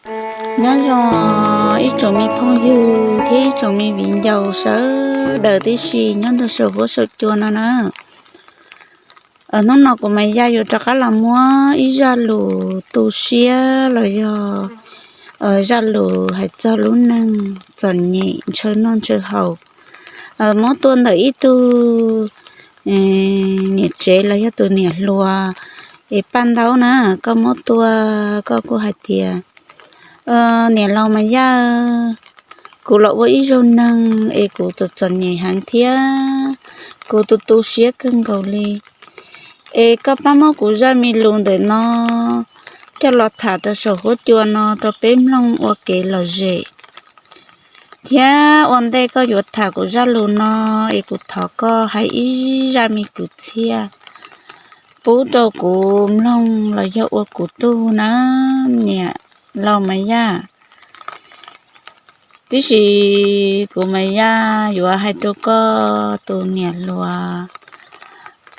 Nyob zoo ib tsoom me phooj ywg thiab ib tsoom me viv ncaus sawv daws tib si nyob rau saum huab saum cua no na. Hnub no kuv Maiv Yaj yuav rov qab los muab ib zaj lus tu siab los yog zaj lus hais txog lub neej txom nyem ntshaw noj ntshaw haus, muab tuaj ntawm ib tug niam tsev los yog tus niam hluas es Paj Ntaub na. Koj muab tuaj koj kuj hais tias, niam laus Maiv Yaj, kuv los ua ib zaug neeg es kuv txom txom nyem heev thiab kuv tu tu siab kawg nkaus li. Es koj pab muab kuv zaj me lus ntawm no coj los tham rau saum huab cua no rau peb mloog ua kev lom zem. Thiab ua ntej koj yuav tham kuv zaj lus no es kuv thov koj hais ib zaj me kwv txhiaj pub rau kuv mloog los yog ua kuv tug na, niam laus Maiv Yaj. Tiam sis kuv Maiv Yaj yuav hais rau koj tus niam hluas,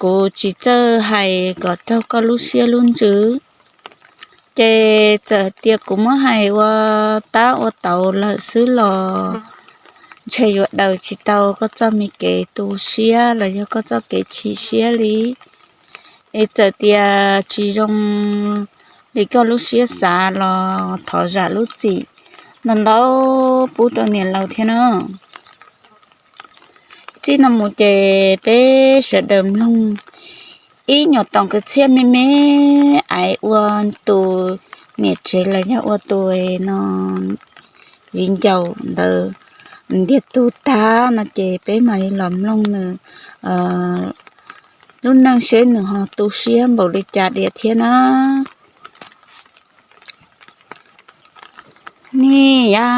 kuv tsis txawj hais kom raug koj lub siab lub ntsws. Ces txawm tias kuv muab hais ua tab ua tauv lawm xwb los ntshe yuav daws tsis tau koj txoj me kev tu siab los yog koj txoj kev chim siab li. Es txawm tias tsis zoo li koj lub siab xav los thov zam lub txim ntau ntau pub rau niam laus thiab na. Txij no mus ces peb sawv daws mloog ib nyuag toom kwv txhiaj me me aiv ua tus niam tsev los yog ua tus no viv ncaus ntawd ntiag tug tag no ces peb mam li los mloog nws lub neej seb nws ho tu siab npaum li cas diam thiab na. Ni ya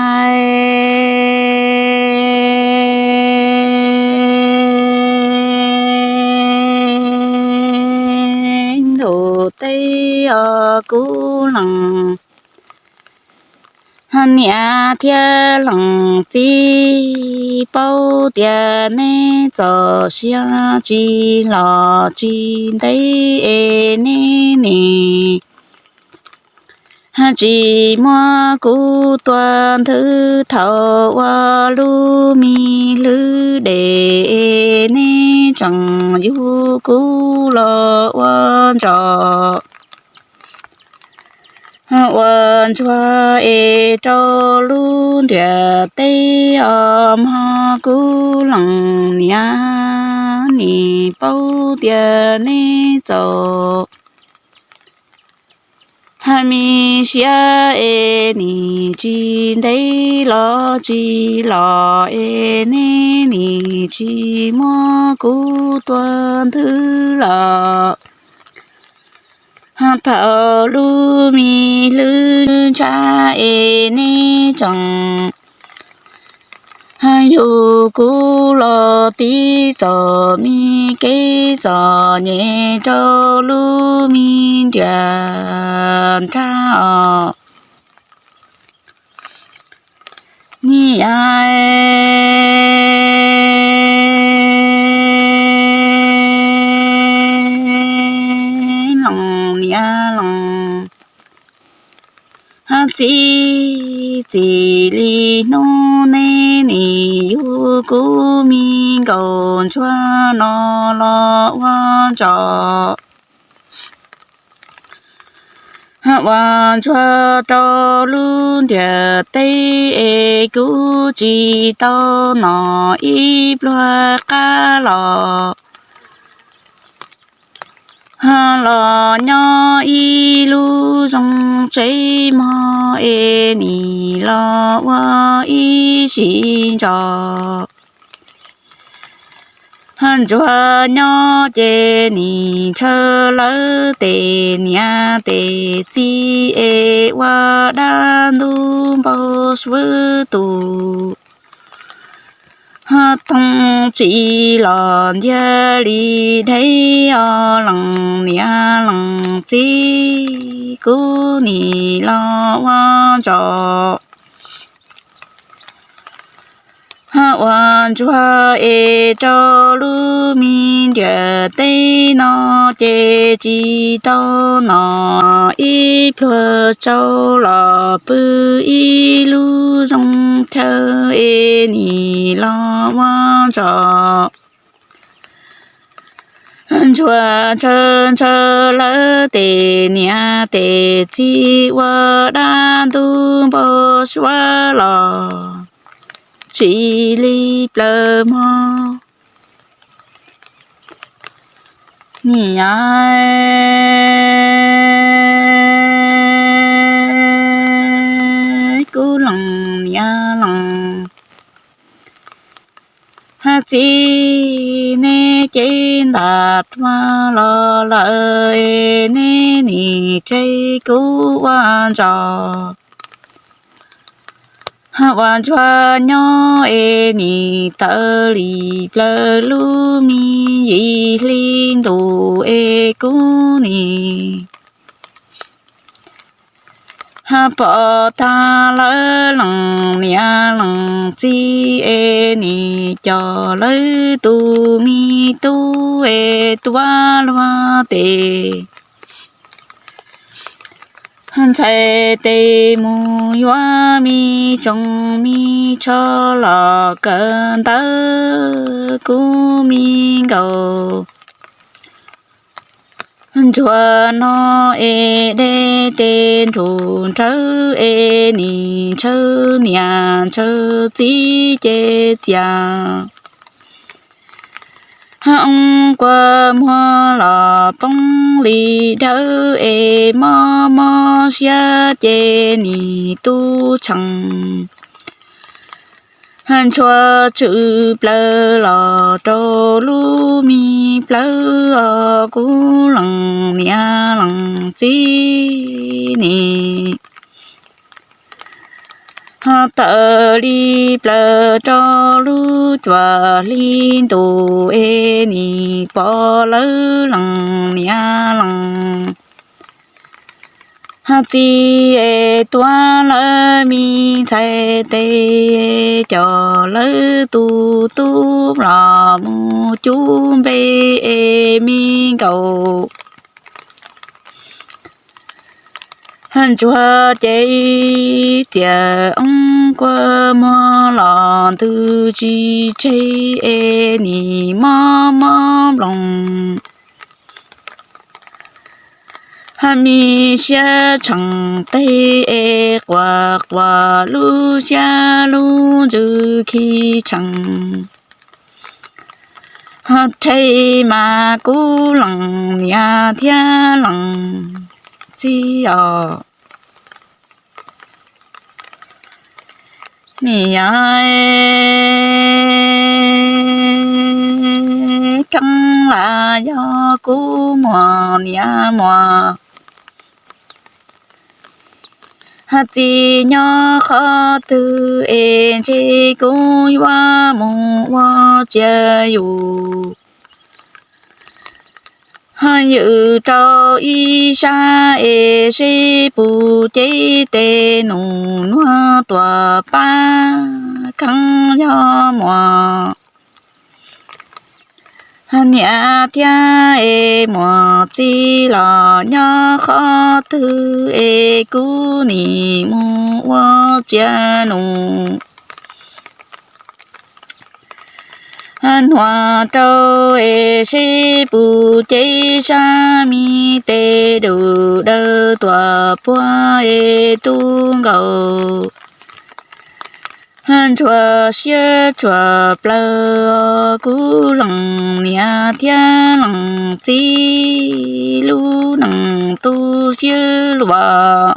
ntu teb os kuv leej niam thiab leej txiv, paub tias neb txoj sia tsis los tsis ntev es neb nim tsis muab kuv tua nthwv thaum ua lub me hlwb dej es neb tseem yug kuv los ua ntsos ua ntsuag es rau lub ntiaj teb os mog kuv leej niam, nim paub tias neb txoj ha me siab es nim tsis ntev los tsis los es neb nim tsis muab kuv tua nthwv los thaum lub me hlwb ntshab es neb tseem yug kuv los tib txoj me kev txom nyem rau lub me ntiaj nrag os. Ni ya leej niam leej txiv, txij li hnub neb nim yug kuv me nkauj ntsuag no los ua ntsos ua ntsuag rau lub ntiaj teb es kuv tsis tau nom ib pluag qab los los nyob ib lub zoo tsev mog es nim los ua ib sim ntsos ntsuag nyob ces nim ntshaw lawv tes niam tes txiv es ua dab ntub npau suav tus thooj tsis los ntiag li dhev os leej niam leej txiv, kuv nim los ua ntsos Ua ntsuag es rau lub me ntiaj teb no ces tsis tau nom ib pluag tsau los pw ib lub zoo chaw es nim los ua ntsos. Ntsuag ntshaw ntshaw lawv tes niam tes txiv ua dab ntub npau suav los tsis li plaws hmo. Niam kub lees niam lees, hab txiv neb cev ntam tuag los lawm es neb nim tseg kuv ua ntsos. Ua ntsuag nyob es nim tawm li plaws lub me yim hli ntuj es kuv nim pom tag lawv lees niam lees txiv es nim coj lawv tus me tub es tuav luag tes ntxhais tes mus yuav me tsoos me tsho los kawm ntawv kub me nkaus. Ntsuag no es deb tes nrug nrawv es nim ntshaw niam ntshaw txiv ces txias hab oo kua muag los poob li dawb es mob mob siab ces nim tu tshee. Ntsuag tshwm plaws los rau lub me plawv os kuv lees niam lees txiv nim ho tawm li plaws rau lub cuaj hli ntuj es nim pom lawv lees niam lees txiv es tuav lawv me ntxhais tes coj lawv tus tub los mus cub npe es me nkaus. Ntsuag ces txias oo kua muag los ntws tsis tseg es nim mob mob nploos hab me siab tshee teg es quas quas lub siab lub ntsws khi tshee. Rhe mas kuv lees niam thiab lees txiv os. Niam keeb las yog kuv muam niam muam hab txiv nyob qhov twg es ntshe kuv yuav mus ua tsiaj yus hab ywm rau ib sab es seb puas cev tes nus nuag tuam pab kheev yog muam niam thiab es muam txiv los nyob qhov twg es kuv nim mus ua tsiaj nus nuag rau es seb puas cev sab me tes dub dawb tuam puag es tu nkaus. Ntsuag siab tsuag plaws kuv lees niam thiab lees txiv lub neej tu siab luam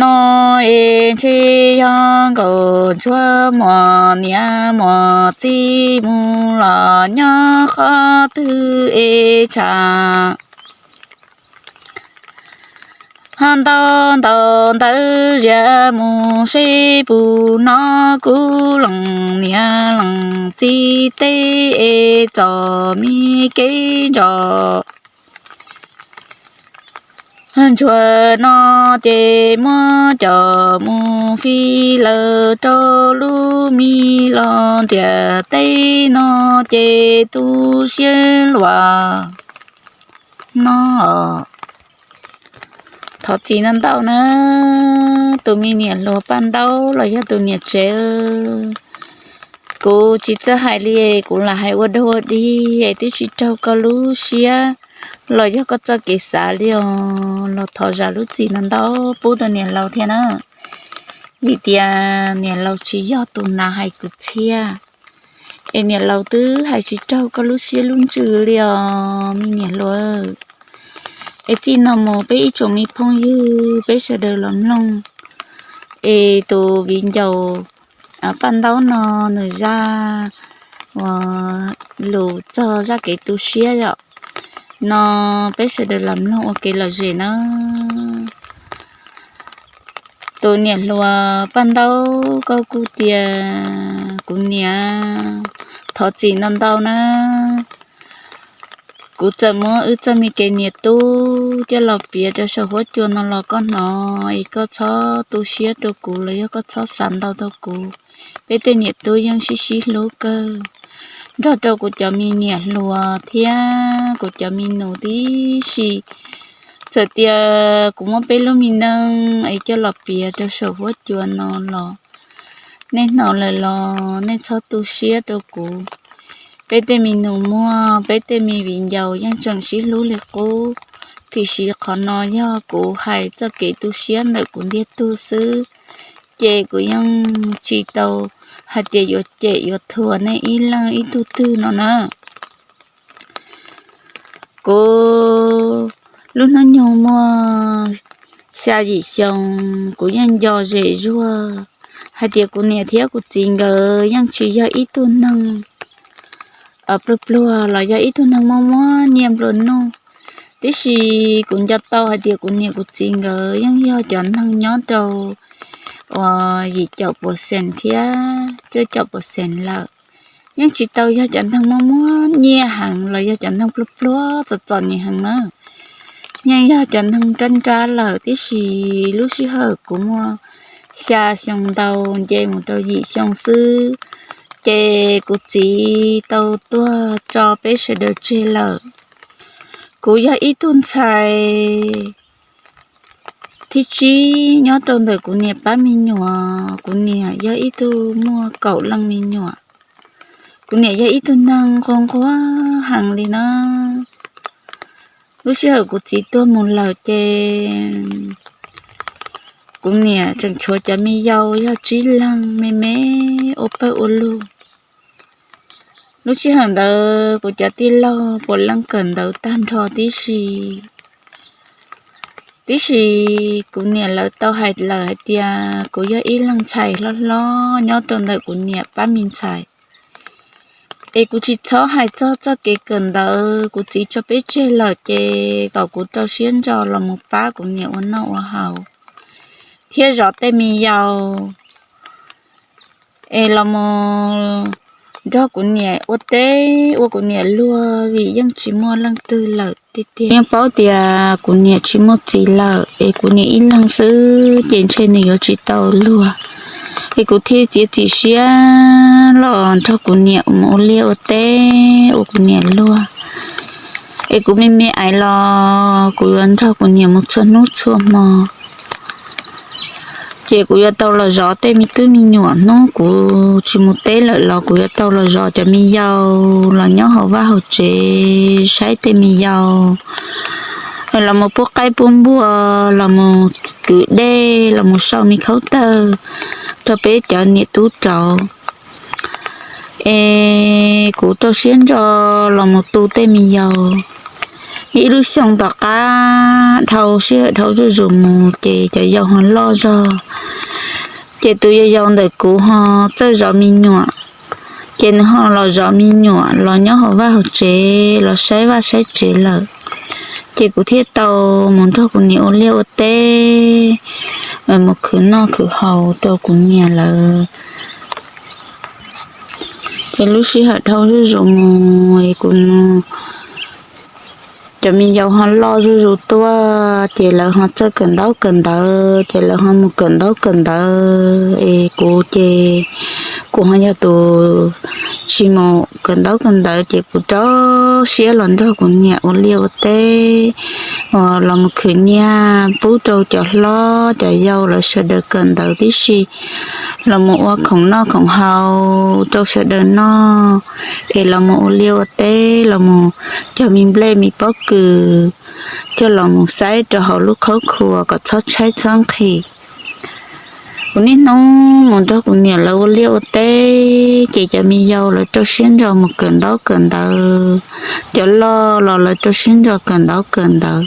no es ntshe yog nkaus ntsuag muam niam muam txiv mus los nyob qhov twg es tsam hab ntau ntau ntawd ziag mus seb puas hnov kuv lees niam lees txiv teb es txom me kev nrog ntsuag no ces muab coj mus fij lawm rau lub me los ntiaj teb no ces tu siab luaj no. Thov txim ntau ntau na, tus me niam hluas Paj Ntaub los yog tus niam tsev, kuv tsis txawj hais li, kuv lam hais ua dog ua dig es twb tsis raug koj lub siab los yog koj txoj kev xav li os, los thov zam lub txim ntau ntau pub rau niam laus thiab na. Vim tias niam laus tsis yog tus hnav hais kwv txhiaj, es niam laus twb hais tsis raug koj lub siab lub ntsws li os me niam hluas. Es txij no mus peb ib tsoom me phooj ywg peb sawv daws los mloog, es tus viv ncaus Paj Ntaub no nws zaj uas lus txog zaj kev tu siab yom, no peb sawv daws los mloog ua kev lom zem na. Tus niam hluas Paj Ntaub, koj kuj tias kuv niam, thov txim ntau ntau na. Kuv txawm muab wb txoj me kev niam tub coj los piav rau saum huab cua no los koj hnov es koj txhob tu siab rau kuv los yog koj txhob xav ntau rau kuv. Peb tej niam tub yeej sib sib hlub kawg, nrog rau kuv cov me niam hluas thiab kuv cov me nus tib si. Txawm tias kuv muab peb lub me neej es coj los piav rau saum huab cua no los nej hnov lawm los nej txhob tu siab rau kuv. Peb tej me nus muag, peb tej me viv ncaus yeej tseem sib hlub li qub, tiam sis qhov no yog kuv hais txoj kev tu siab ntawm kuv ntiag tug xwb, ces kuv yeej tsis tau hais tias yuav cem yuav thuam nej ib leej ib tug twg no na. Kuv lub hnub nyoog muaj xya yim xyoo, kuv yeej nco zem zuag hais tias kuv niam thiab kuv txiv nkawd yeej tsis yog ib tug neeg pluag pluag los yog ib tug neeg muaj muaj nyiaj nplua nuj. Tiam sis kuv nco tau hais tias kuv niam kuv txiv nkawd yeej yog cov neeg nyob rau uas yim caum percent thiab cuaj caum percent lawm. Yeej tsis tau yog cov neeg muaj muaj nyiaj heev los yog cov neeg pluag pluag txom txom nyem heev na. Yeej yog cov neeg nrab nrab lawm, tiam sis lub sij hawm kuv muaj xya xyoo ntau nce mus rau yim xyoo xwb, ces kuv txiv tau tuag tso peb sawv daws tseg lawm. Kuv yog ib tug ntxhais thib tsib nyob rau ntawm kuv niam pab me nyuam. Kuv niam yog ib tug muaj kaum leej me nyuam. Kuv niam yog ib tug neeg nquag nquag heev li na. Lub sij hawm kuv txiv tuag mus lawm ces kuv niam tseem tshuav cov me yau yog tsib leeg me me ua pawg ua lug. Lub sij hawm ntawd kuv cov tij laug puav leej kawm ntawv tag nrho tib si. Tib si kuv niam lawv tau hais lawm hais tias kuv yog ib leeg ntxhais hlob hlob nyob rau ntawm kuv niam pab me ntxhais. Es kuv tsis txhob hais txog txoj kev kawm ntawv, kuv txiv tso peb tseg lawm ces kom kuv rau siab ntso los mus pab kuv niam ua noj ua haus thiab zov tej me yau, es los mus nrog kuv niam ua teb ua kuv niam luag, vim yeej tsis muaj leej twg lawm tiag tiag. Yeej paub tias kuv niam tsis muaj txiv lawm es kuv niam ib leeg xwb ces ntshe nws yuav tsis tau luag. Es kuv thiaj txiav txim siab los nrog kuv niam mus ua liaj ua teb ua kuv niam luag. Es kuv me me aiv los kuv yuav nrog kuv niam mus txhua hnub txhua hmo. Ces kuv yuav tau los zov tej me tub me nyuam, hnub kuv tsis mus teb lawm los kuv yuav tau los zov cov me yau los nyob hauv vaj hauv tsev saib tej me yau, los mus pub qaib pub npua, los mus kwv dej, los mus sau me khaub tawg rau peb cov niam tub rauv. Es kuv rau siab ntso los mus tu tej me yau. Ib lub xyoo tom qab dhau sij hawm dhau zuj zus mus ces cov yau ho loj zog. Ces tus yau yau ntawm kuv ho txawj zov me nyuam, ces nws ho los zov me nyuam los nyob hauv vaj hauv tsev los saib vaj saib tsev lawm. Ces kuv thiaj tau mus nrog kuv niam ua liaj ua teb, mus khwv noj khwv haus rau kuv niam lawm. Ces lub sij hawm dhau zuj zus mus es kuv cov me yau ho loj zuj zus tuaj ces lawv ho txawj kawm ntaub kawm ntawv ces lawv ho mus kawm ntaub kawm ntawv es kuv ces kuv ho yog tus tsis mus kawm ntaub kawm ntawv ces kuv rau siab los nrog kuv niam ua liaj ua teb, los mus khwv nyiaj pub rau cov hlob cov yau lawv sawv daws kawm ntawv tib si, los mus ua khoom noj khoom haus rau sawv daws noj, es los mus ua liaj ua teb los mus cog me nplej me pob kws coj los mus saib rau hauv lub khaub khuas kom txhob tshaib txhob nqhis. Kuv niaj hnub mus nrog kuv niam lawv ua liaj ua teb ces cov me yau lawv rau siab ntso mus kawm ntaub kawm ntawv, cov loj los lawv rau siab ntso kawm ntaub kawm ntawv.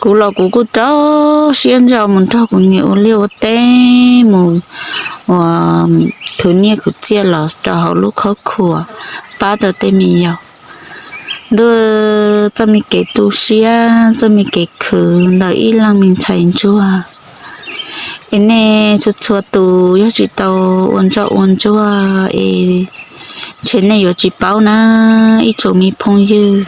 Kuv los kuv kuj rau siab ntso mus nrog kuv niam ua liaj ua teb mus ua khwv nyiaj khwv txiaj los rau hauv lub khaub khuas pab rau tej me yau. Ntuj, txoj me kev tu siab txoj me kev khwv ntawm ib leej me ntxhais ntsuag es nej txhua txhua tus yog tsis tau ua ntso ua ntsuag es ntshe nej yuav tsis paub na ib tsoom me phooj ywg.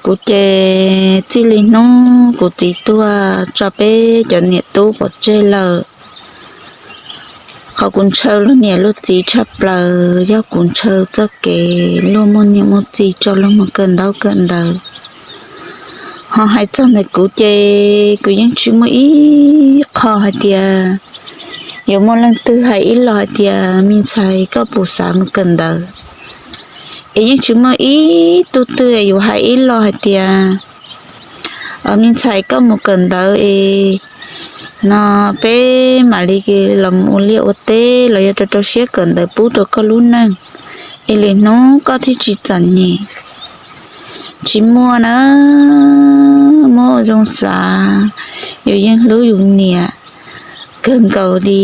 Kuv ces txij li hnub kuv txiv tuag tso peb cov niam tub pov tseg lawm. Qhov kuv ntshaw luag niam luag txiv tshaj plaws yog kuv ntshaw txoj kev luag muaj niam muaj txiv tso luag mus kawm ntaub kawm ntawv. Ho hais txog ntawm kuv ces kuv yeej tsis muaj ib qho hais tias yuav muaj leej twg hais ib los hais tias me ntxhais koj puas xav mus kawm ntawv, es yeej tsis muaj ib tug twg yuav hais ib los hais tias me ntxhais koj mus kawm ntawv es no peb mam li los mus ua liaj ua teb los yog rau rau siab kawm ntawv pub rau koj lub neej es lwm hnub koj thiaj tsis txom nyem. Tsis muaj na, muab ua zoo xav, yus yeej hlub yus niam kawg nkaus li,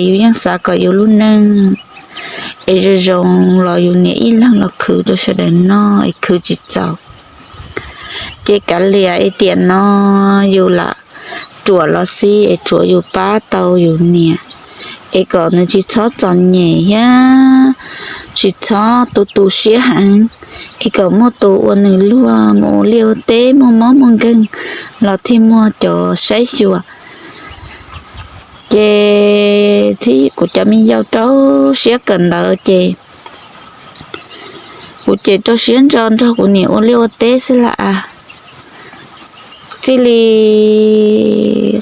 yus yeej xav kom yus lub neej es zoo zoo los yus niam ib leeg los khwv rau sawv daws noj es khwv tsis txaus. Ces kav liam es tiam no yus lam ruam los xij es tsuav yus pab tau yus niam es kom nws tsis txhob txom nyem thiab tsis txhob tu tu siab heev, es kom muaj tus ua nws luag mus ua liaj ua teb muaj mob muaj nkeeg los thiaj muaj cov saib xyuas. Ces kuv cov me yau rau siab kawm ntawv ces kuv ces rau siab ntso nrog kuv niam ua liaj ua teb xwb las as. Txij li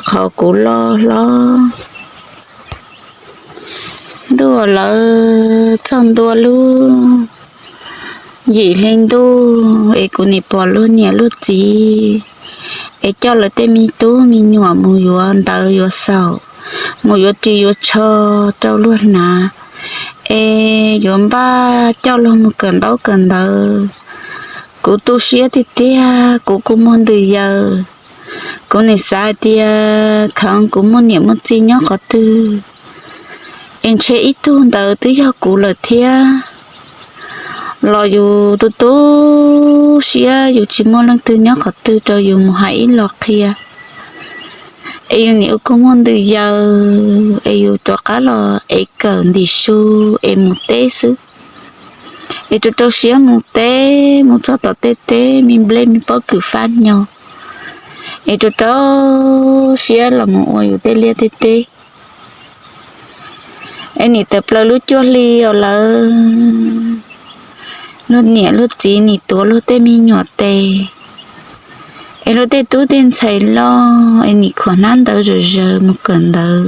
qhov kuv loj hlob ntuj lawv txog ntua lub yim hli ntuj es kuv nim pom luag niam luag txiv es coj lawv tej me tub me nyuam mus yuav ntawv yuav xaum, mus yuav ris yuav tsho rau luag hnav, es yuav npaj coj luag mus kawm ntaub kawm ntawv. Kuv tu siab tiag tiag, kuv kuj muaj ntws yaws. Kuv nim xav hais tias khav kuv muaj niam muaj txiv nyob qhov twg, es ntshe ib tug ntawd twb yog kuv lawm thiab. Los yus tu tu siab yus tsis muaj leej twg nyob qhov twg rau yus mus hais ib los qhia. Es yus nim ua kua muag ntws yaws es yus rov qab los ev kawm ntim su es mus teb xwb. Es rau rau siab mus teb mus txog tom tej teb me nplej me pob kws fab nyo, es rau rau siab los mus ua yus tej liaj tej teb. Es nim tawm plaws lub cuaj hli os lawv, luag niam luag txiv nim tuav luag tej me nyuam tes, es luag tej tub tej ntxhais loj es nim khuam hnab ntawv zom zaws mus kawm ntawv,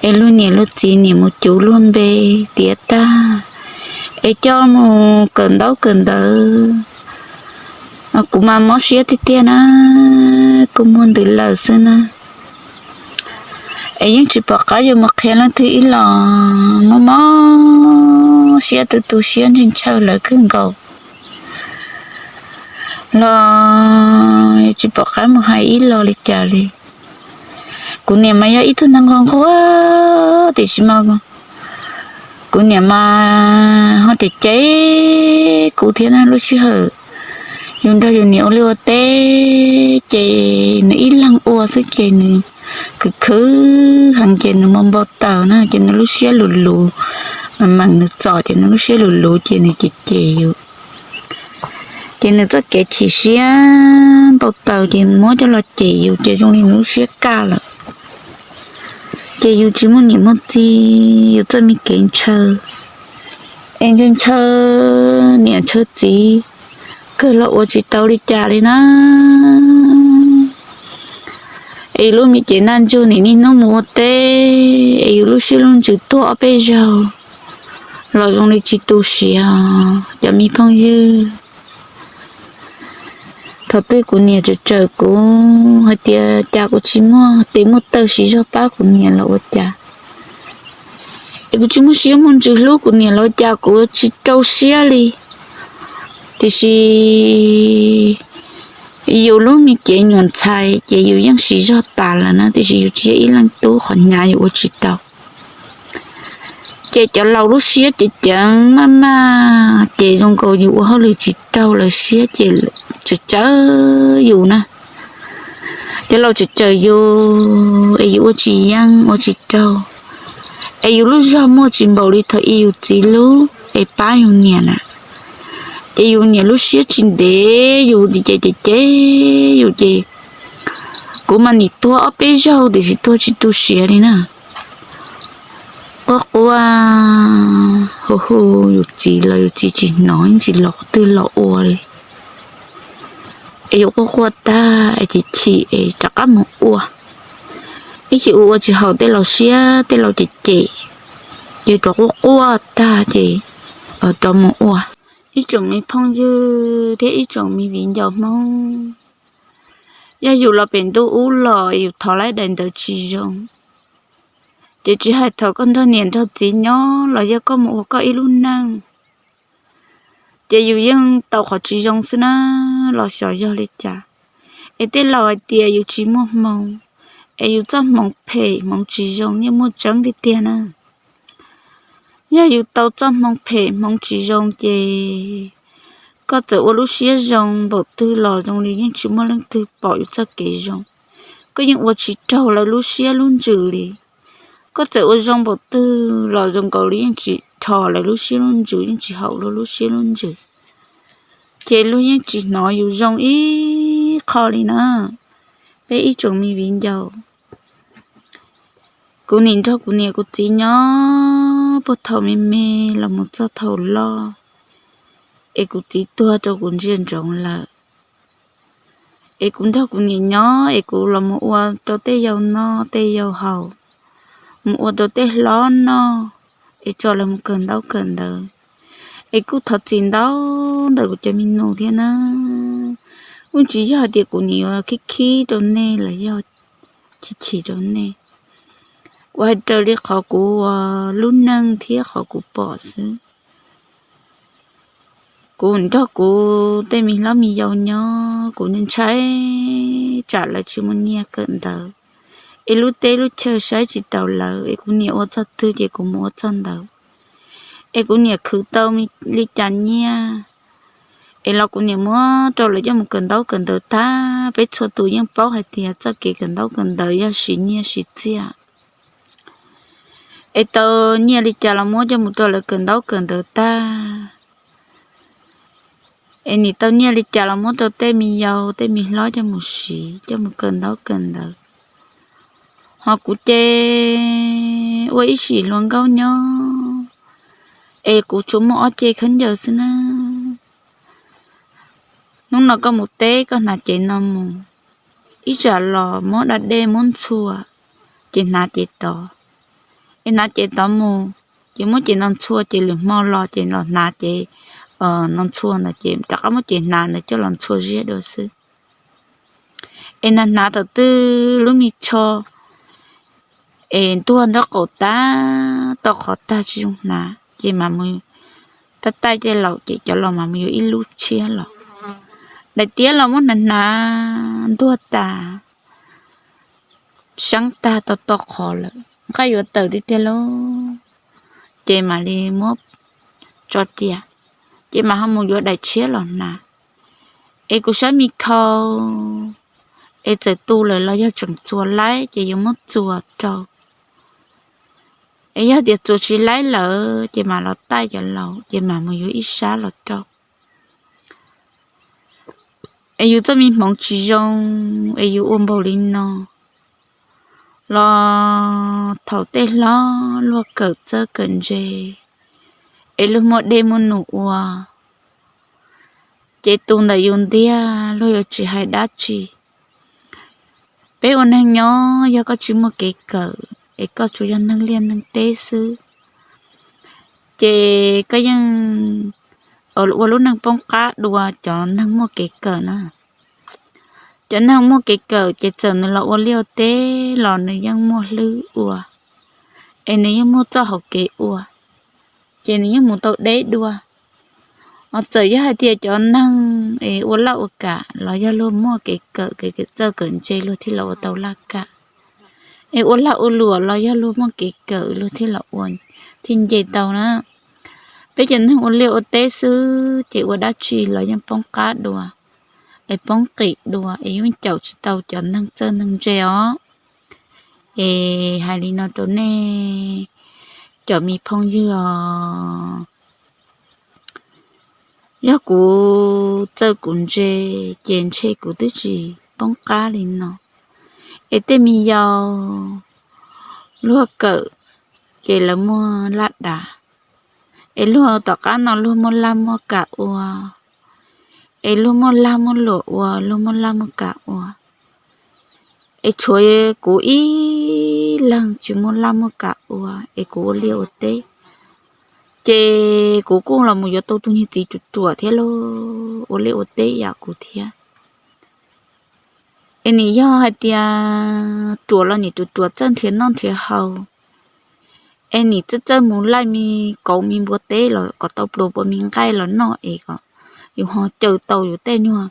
es luag niam luag txiv nim mus cuv luag npe tiav tag, es coj mus kawm ntaub kawm ntawv. Kuv mas mob siab tiag tiag na, kuv muag ntws lawm xwb na. Es yeej tsis pom qab yuav mus qhia leej twg ib los, mob mob siab tu tu siab ntshaw ntshaw lawv kawg nkaus los tsis pom qab mus hais ib los li cas li. Kuv niam mas yog ib tug neeg nquag nquag, tiam sis mas kuv niam mas ho cem cem kuv thiab na. Lub sij hawm yus nrog yus niam ua liaj ua teb ces nws ib leeg ua xwb ces nws khwv khwv heev ces nws npau npau taws na ces nws lub siab luv luv, mas meem nws txom ces nws lub siab luv luv ces nws cem cem yus. Ces nws txoj kev chim siab npau taws ces muab coj los cem yus ces zoo li nws lub siab kaj lawm. Ces yus tsis muaj niam muaj txiv, yus txoj me kev ntshaw es ntshaw ntshaw niam ntshaw txiv, kawg los ua tsis tau li cas li na. Es yus lub me cev ntaj ntsug nim niaj hnub mus ua teb es yus lub siab lub ntsws tuag ob peb zaug los zoo li tsis tu siav os cov me phooj ywg. Thaum twg kuv niam tsawm tsawm kuv hais tias cas kuv tsis muaj tes muaj taw siv zog pab kuv niam los ua cas, es kuv tsis muaj siab muaj ntsws hlub kuv niam los ua cas kuv tsis rau siab li. Tiam sis yus lub me cev nyuam ntxhais ces yus yeej siv zog tas lawm na, tiam sis yus tsis yog ib leej tub qhov hnyav yus ua tsis tau. Ces cov laus lub siab ceev ceev maj maj ces zoo nkaus yus ua hauj lwm tsis raug lawv siab ces tsawm tsawm yus na. Cov laus tsawm tsawm yus es yus ua tsis yeej ua tsis raug, es yus lub zog muaj tsis npaum li thaum ub yus txiv lub es pab yus niam na. Ces yus niam lub siab tsis ntev yus ces ces ces yus ces kuv mas nim tuag ob peb zaug tiam sis tuag tsis tu siav li na. Quaj quaj hu hu yus txiv los yus txiv tsis hnov, yeej tsis los qhov twg los ua li. Es yus quaj quaj tag es chim chim es rov qab mus ua. Ib chim ua ua tsis haum tej laus siab tej laus cem cem, yus rov quaj quaj tag ces rov mus ua. Ib tsoom me phooj ywg thiab ib tsoom me viv ncaus Hmoob, yog yus los pem ntuj ub los yus thov laib daim ntawv tsis zoo, ces tsis hais thaum koj nrog niam nrog txiv nyob los yog koj mus ua koj ib lub neej, ces yus yeej tau qhov tsis zoo xwb na. Los xyov yog li cas, es tej laus hais tias yus tsis muaj hmoo, es yus txoj hmoov phem hmoov tsis zoo yeej muaj tseeb tiag tiag na. Yog yus tau txoj hmoov phem hmoov tsis zoo ces koj txawm ua lub siab zoo npaum twg los zoo li yeej tsis muaj leej twg pom yus txoj kev zoo. Koj yeej ua tsis raug lawv lub siab lub ntsws li. Koj txawm ua zoo npaum twg los zoo nkaus li yeej tsis dhos lawv lub siab lub ntsws, yeej tsis haum luag lub siab lub ntsws. Ces luag yeej tsis hnov yus zoo ib qho li na. Peb ib tsoom me viv ncaus, kuv nim nrog kuv niam kuv txiv nyob puag thaum me me los mus txog thaum loj, es kuv txiv tuag rau kuv ntsia ntsoov lawm. Es kuv nrog kuv niam nyob es kuv los mus ua rau tej yau noj tej yau haus, mus ua rau tej hlob noj, es tso lawv mus kawm ntaub kawm ntawv. Es kuj thov txim ntau ntawm kuv cov me nus thiab na. Kuj tsis yog hais tias kuv nim yuav khib khib rau nej los yog chim chim rau nej. Kuv hais raws li qhov kuv ua lub neej thiab qhov kuv pom xwb. Kuv nrog kuv tej me hlob me yau nyob, kuv ntshai tsam lawv tsis muaj nyiaj kawm ntawv, es lub teb lub chaw saib tsis taus lawv, es kuv niam ua txog twg ces kuv mus ua txog ntawd. Es kuv niam khwv tau li cas nyiaj es los kuv niam muab rau lawv coj mus kawm ntaub kawm ntawv tag. Peb txhua tus yeej paub hais tias txoj kev kawm ntaub kawm ntawv yog siv nyiaj siv txiaj. Es tau nyiaj li cas los muab coj mus rau lawv kawm ntaub kawm ntawv tag. Es nim tau nyiaj li cas los muab rau tej me yau tej me hlob coj mus siv coj mus kawm ntaub kawm ntawv. Ho kuv ces ua ib sim hluas nkauj nyob, es kuv tsuas muaj ob ce khaub ncaws xwb na. Hnub no koj mus teb koj hnav cev no mus, ib tsam los muab da dej muab ntxhua, ces hnav cev tod. Es hnav cev tod mus, ces muab cev no ntxhua, ces lwm hmo los ces los hnav cev no ntxhua ntawd, ces rov qab muab cev hnav ntawd coj los ntxhua ziab dua xwb. Es hnav hnav thaum twg lub me tsho es ntuag nraub qaum tag, tau qhov tag tsis zoo hnav, ces mam mus tab taij tej laus, ces cov laus mam mus yuav ib lub tshiab los. Daim tiab los muab hnav hnav ntuag tas, seeb tag tau tau qhov lawm, nqaij yuav tawm tiag tiag lauj, ces mam li muab tso cia, ces mam ho mus yuav daim tshiab los hnav. Es kuv saib me khau es txawm tu lawm los yog tseem txuas laib ces yuav muab txuas rau. Es yog tias txuas tsis laib lawm ces mam los taij cov laus, ces mam mus yuav ib sab los rau. Es yus txoj me hmoov tsis zoo, es yus ua npaum li no los thaum tej hlob luag kawm txawj kawm ntse, es luag muaj dej muaj num ua, ces tus ntawm yus ntiag luag yuav tsis hais dab tsi. Peb ua neeg nyob yog koj tsis muaj kev kawm es koj tsuas yog neeg liaj neeg teb xwb, ces koj yeej ua lub neej poob qab dua cov neeg muaj kev kawm na. Cov neeg muaj kev kawm ces txawm nws los ua liaj ua teb los nws yeej muaj hlwb ua, es nws yeej muaj txoj hauv kev ua, ces nws yeej mus tau deb dua. Ho txawm yog hais tias cov neeg es ua laj ua kam los yog luag muaj kev kawm kev txawj kawm ntse luag thiaj los ua tau laj kam, es ua lag ua luam los yog luag muaj kev kawm luag thiaj los ua, thiaj nce tau na. Peb cov neeg ua liaj ua teb xwb ces ua dab tsi los yeej poob qab dua, es poob qim dua, es yeej caum tsis tau cov neeg txawj neeg ntse os. Es hais li no rau nej cov me phooj ywg os, yog kuv txawj kuv ntse ces ntshe kuv twb tsis poob qab li no. Es tej me yau luag kawm ces lawv muaj laj dav, es luag tom qab no luag muaj laj muaj kam ua, es luag muaj lag muaj luam ua, luag muaj laj muaj kam ua. Es tshuav kuv ib leeg tsis muaj laj muaj kam ua, es kuv ua liaj ua teb, ces kuv kuj los mus yuav tau tus niag txiv ruam ruam thiab lauj, ua liaj ua teb yam kuv thiab. Es nim yog hais tias ruam los nim ruam ruam txawj nrhiav noj nrhiav haus, es nim txawj txawj mus laij me kauv me npua teb los kom tau pluas npua me nqaij los noj es kom yus ho caw tau yus tej nyuag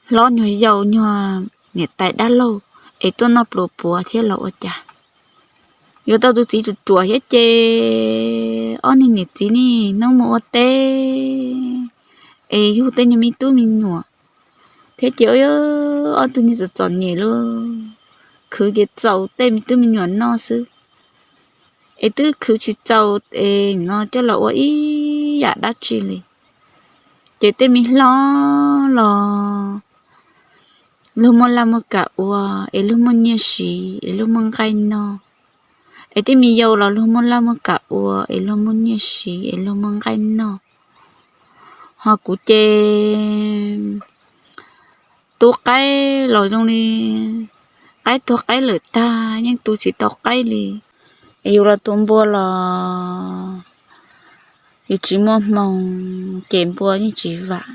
hlob nyuag yau nyuag niam tais dab laug es tuaj noj pluas puav thiab los ua cas. Yuav tau tus txiv ruam ruam thiab ces ob niag niam txiv niaj hnub mus ua teb es yug tej nyuag me tub me nyuam thiab ces ob tug niag txom txom nyem lauj, khwv ces txaus tej me tub me nyuam noj xwb, es twb khwv tsis txaus es no coj los ua ib yam dab tsi li. Ces tej me hlob los luag muaj laj muaj kam ua, es luag muaj nyiaj siv, es luag muaj nqaij noj. Es tej me yau los luag muaj laj muaj kam ua, es luag muaj nyiaj siv, es luag muaj nqaij noj. Ho kuv ces tu qaib los zoo li qaib tuag qaib lawm tag, yeej tu tsis tau qaib li. Es yus los tu npua los yus tsis muaj hmoo, ces npua yeej tsis vam.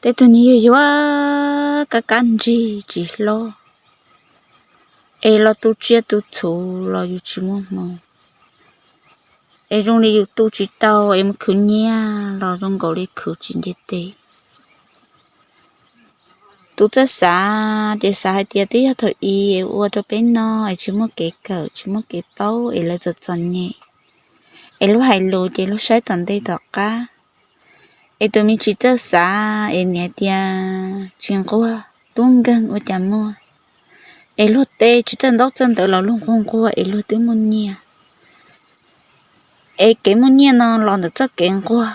Tej tug niag yuag yuag kab kab ntsig tsis hlob, es los tu tsiaj tu txhu los yus tsis muaj hmoo, es zoo li yus tu tsis tau es mus khwv nyiaj los zoo nkaus li khwv tsis nce tes. Tus txawj xav ces xav hais tias twb yog thaum i es ua rau peb no es tsis muaj kev kawm tsis muaj kev paub es lawv txom txom nyem, es luag hais lus ces luag saib tom ntej tom qab. Es tus me tsis txawj xav es nim hais tias tsis nquag tub nkeeg ua cas muaj, es luag tej tsis txawj ntaub txawj ntawv los luag nquag nquag es luag twb muaj nyiaj. Es kev muaj nyiaj no los ntawm txoj kev nquag,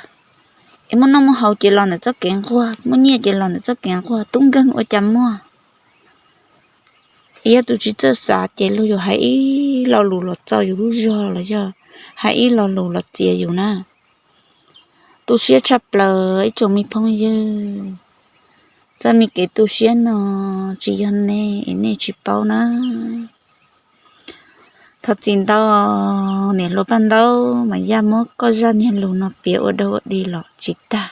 es muaj noj muaj haus ces los ntawm txoj kev nquag, muaj nyiaj ces los ntawm txoj kev nquag, tub nkeeg ua cas muaj. Es yog tus tsis txawj xav ces luag yuav hais ib lo lus los txo yus lub zog los yog hais ib lo lus los txiav yus na. Tu siab tshaj plaws ib tsoom me phooj ywg, txoj me kev tu siab no tsis yog nej es nej tsis paub na. Thov txim ntau, niam hluas Paj Ntaub mas yaj muab koj zaj niag lus no piav ua dog ua dig los tsis tag.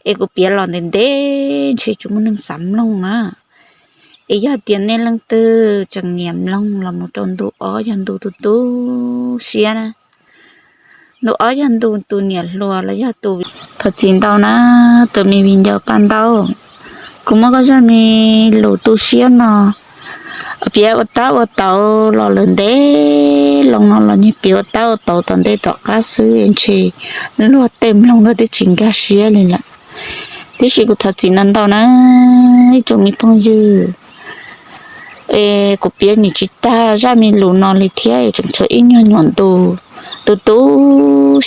Es kuv piav los ntev ntev ntshe tsis muaj neeg xav mloog na. Es yog tias nej leej twg tseem nyiam mloog los mus rau ntu ob yog ntu tu tu siab na. Ntu ob yog ntu tus niam hluas los yog tus, thov txim ntau na, tus me viv ncaus Paj Ntaub. Kuv muab koj zaj me lus tu siab no piav ua tab ua tauv los lawm ntev loo no los niag piav ua tab ua tauv tom ntej tom qab xwb es ntshe luag tej mloog luag twb tsis nkag siab li lawm. Tiam sis kuv thov txim ntau ntau na ib tsoom me phooj ywg, es kuv piav nim tsis tag zaj me lus no li thiab es tseem tshuav ib nyuag nyuam ntu tu tu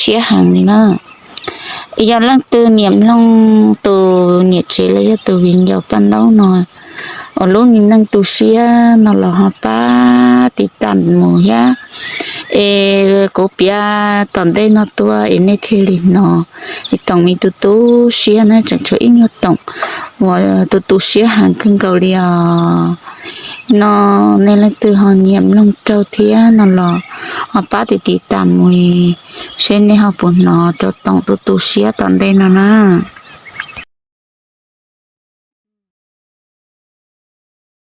siab heev li na. Yog leej twg nyiam mloog tus niam tsev los yog tus viv ncaus paj ntaub no uas lub me neej tu siab no los ho pab tiv tam mus thiab. Es kuv piav tom ntej no tuaj es nej thiaj li hnov. Es Toom me tus tu siab na tseem tshuav ib nyuag Toom uas tus tu siab heev kawg nkaus li os. No nej leej twg ho nyiam mloog raug thiab no los ho pab tiv tiv tam mus, seb nej ho puas hnov rau Toom tus tu siab tom ntej no na.